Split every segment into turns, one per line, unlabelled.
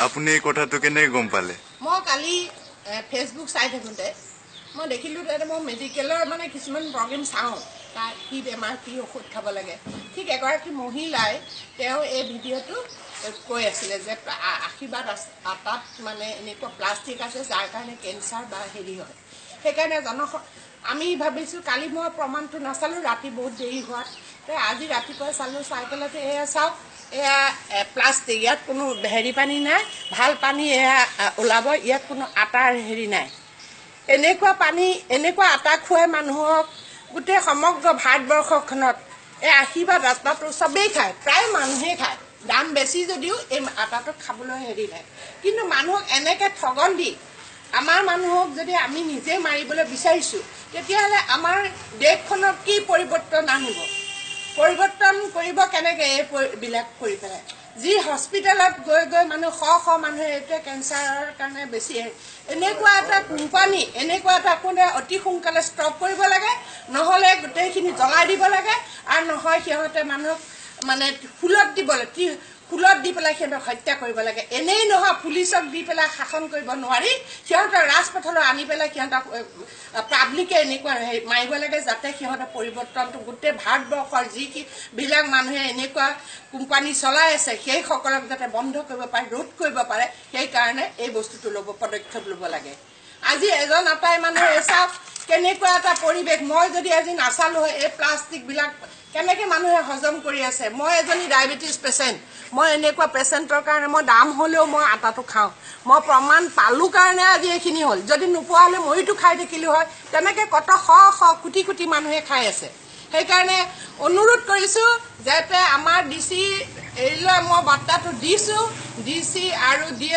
আপুনি এই কথাটো কেনেকৈ গম পালে?
মই কালি ফেচবুক চাই থাকোঁতে মই দেখিলোঁ। তাতে মই মেডিকেলৰ মানে কিছুমান প্ৰগ্ৰেম চাওঁ, তাৰ কি বেমাৰ, কি ঔষধ খাব লাগে। ঠিক এগৰাকী মহিলাই তেওঁ এই ভিডিঅ'টো কৈ আছিলে যে আশীৰ্বাদ আটাত মানে এনেকুৱা প্লাষ্টিক আছে, যাৰ কাৰণে কেঞ্চাৰ বা হেৰি হয়। সেইকাৰণে আমি ভাবিছোঁ, কালি মই প্ৰমাণটো নাচালোঁ, ৰাতি বহুত দেৰি হোৱাত। আজি ৰাতিপুৱা চালোঁ, চাই পেলাই এয়া চাওক, এয়া প্লাষ্টিক, ইয়াত কোনো হেৰি পানী নাই, ভাল পানী এয়া ওলাব, ইয়াত কোনো আটাৰ হেৰি নাই। এনেকুৱা পানী, এনেকুৱা আটা খুৱাই মানুহক গোটেই সমগ্ৰ ভাৰতবৰ্ষখনত এই আশীৰ্বাদ আটাটো চবেই খায়, প্ৰায় মানুহেই খায়। দাম বেছি যদিও এই আটাটো খাবলৈ হেৰি নাই। কিন্তু মানুহক এনেকৈ ঠগন দি আমাৰ মানুহক যদি আমি নিজে মাৰিবলৈ বিচাৰিছোঁ, তেতিয়াহ'লে আমাৰ দেশখনত কি পৰিৱৰ্তন আনিব? পৰিৱৰ্তন কৰিব কেনেকৈ এইবিলাক কৰি পেলাই? যি হস্পিটেলত গৈ গৈ মানুহ, শ শ মানুহে এতিয়া কেঞ্চাৰৰ কাৰণে বেছি। এনেকুৱা এটা কোম্পানী, এনেকুৱা এটা কোনে অতি সোনকালে ষ্টপ কৰিব লাগে, নহ'লে গোটেইখিনি জ্বলাই দিব লাগে, আৰু নহয় সিহঁতে মানুহক মানে শূলত দিব লাগে, শূলত দি পেলাই সিহঁতক হত্যা কৰিব লাগে। এনেই নহয়, পুলিচক দি পেলাই শাসন কৰিব নোৱাৰি, সিহঁতক ৰাজপথলৈ আনি পেলাই সিহঁতক পাব্লিকে এনেকুৱা মাৰিব লাগে, যাতে সিহঁতৰ পৰিৱৰ্তনটো গোটেই ভাৰতবৰ্ষৰ যিবিলাক মানুহে এনেকুৱা কোম্পানী চলাই আছে, সেইসকলক যাতে বন্ধ কৰিব পাৰে, ৰোধ কৰিব পাৰে। সেইকাৰণে এই বস্তুটো ল'ব, পদক্ষেপ ল'ব লাগে। আজি এজন আটাই মানুহে চাওক কেনেকুৱা এটা পৰিৱেশ। মই যদি আজি নাচালোঁ হয়, এই প্লাষ্টিকবিলাক কেনেকৈ মানুহে হজম কৰি আছে। মই এজনী ডায়েবেটিছ পেচেণ্ট, মই এনেকুৱা পেচেণ্টৰ কাৰণে মই দাম হ'লেও মই আটাটো খাওঁ। মই প্ৰমাণ পালোঁ কাৰণে আজি এইখিনি হ'ল, যদি নোপোৱা হ'লে ময়োতো খাই থাকিলোঁ হয়। তেনেকৈ কত শ শ কোটি কোটি মানুহে খাই আছে। সেইকাৰণে অনুৰোধ কৰিছোঁ যাতে আমাৰ ডি চি এৰিলৈ মই বাৰ্তাটো দিছোঁ, ডি চি আৰু ডি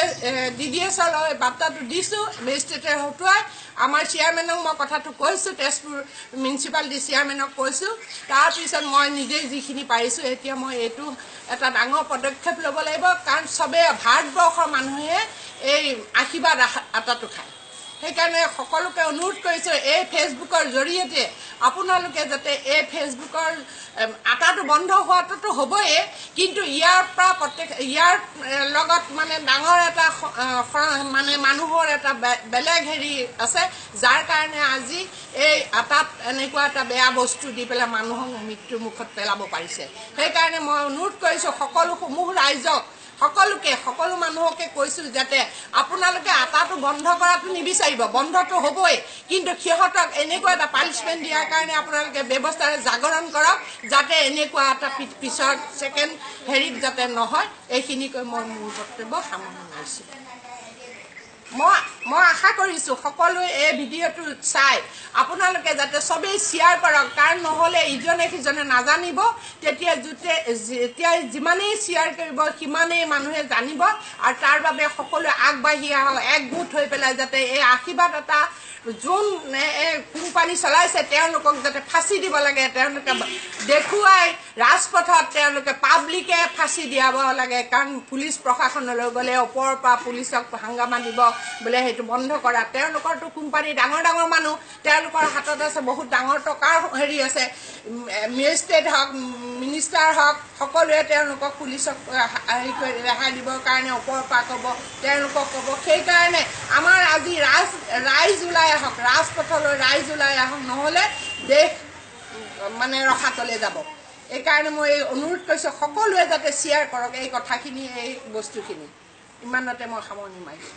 ডি এছলৈ বাৰ্তাটো দিছোঁ, মেজিষ্ট্ৰেটৰ হতুৱাই আমাৰ চেয়াৰমেনক মই কথাটো কৈছোঁ, তেজপুৰ মিউনিচিপালিটি চেয়াৰমেনক কৈছোঁ। তাৰপিছত মই নিজেই যিখিনি পাৰিছোঁ, এতিয়া মই এইটো এটা ডাঙৰ পদক্ষেপ ল'ব লাগিব, কাৰণ চবেই ভাৰতবৰ্ষৰ মানুহে এই আশীৰ্বাদ আটাটো খায়। সেইকাৰণে সকলোকে অনুৰোধ কৰিছোঁ, এই ফেচবুকৰ জৰিয়তে আপোনালোকে যাতে এই ফেচবুকৰ আটাটো বন্ধ হোৱাটোতো হ'বই, কিন্তু ইয়াৰ পৰা প্ৰত্যেক ইয়াৰ লগত মানে ডাঙৰ এটা মানে মানুহৰ এটা বেলেগ হেৰি আছে, যাৰ কাৰণে আজি এই আটাত এনেকুৱা এটা বেয়া বস্তু দি পেলাই মানুহক মৃত্যুৰ মুখত পেলাব পাৰিছে। সেইকাৰণে মই অনুৰোধ কৰিছোঁ সকলো সমূহ ৰাইজক, সকলোকে, সকলো মানুহকে কৈছোঁ যাতে আপোনালোকে আটাটো বন্ধ কৰাটো নিবিচাৰিব, বন্ধটো হ'বই, কিন্তু সিহঁতক এনেকুৱা এটা পানিছমেণ্ট দিয়াৰ কাৰণে আপোনালোকে ব্যৱস্থাৰে জাগৰণ কৰক, যাতে এনেকুৱা এটা পিছত ছেকেণ্ড হেৰিত যাতে নহয়। এইখিনি কৈ মই মোৰ বক্তব্য সামৰণি মাৰিছোঁ। মই আশা কৰিছোঁ সকলোৱে এই ভিডিঅ'টো চাই আপোনালোকে যাতে চবেই শ্বেয়াৰ কৰক, কাৰণ নহ'লে ইজনে সিজনে নাজানিব। তেতিয়া যেতিয়া যিমানেই শ্বেয়াৰ কৰিব সিমানেই মানুহে জানিব, আৰু তাৰ বাবে সকলোৱে আগবাঢ়ি আহক, একগোট হৈ পেলাই যাতে এই আশীৰ্বাদ এটা যোন কোম্পানী চলাইছে তেওঁলোকক যাতে ফাঁচি দিব লাগে, তেওঁলোকে দেখুৱাই ৰাজপথত তেওঁলোকে পাব্লিকে ফাঁচি দিয়াব লাগে। কাৰণ পুলিচ প্ৰশাসনলৈ গ'লে ওপৰৰ পৰা পুলিচক হাংগামা দিব, বোলে সেইটো বন্ধ কৰা। তেওঁলোকৰতো কোম্পানী ডাঙৰ ডাঙৰ মানুহ, তেওঁলোকৰ হাতত আছে বহুত ডাঙৰ টকাৰ হেৰি আছে, মেজিষ্ট্ৰেট হওক, মিনিষ্টাৰ হওক, সকলোৱে তেওঁলোকক পুলিচক হেৰি কৰি ৰেহাই দিবৰ কাৰণে ওপৰৰ পৰা ক'ব, তেওঁলোকক ক'ব। সেইকাৰণে আমাৰ আজি ৰাইজ ওলাই আহক, ৰাজপথলৈ ৰাইজ ওলাই আহক, নহ'লে দেশ মানে ৰসাতলে যাব। এইকাৰণে মই এই অনুৰোধ কৰিছোঁ সকলোৱে যাতে শ্বেয়াৰ কৰক এই কথাখিনি, এই বস্তুখিনি। ইমানতে মই সামৰণি মাৰিছোঁ।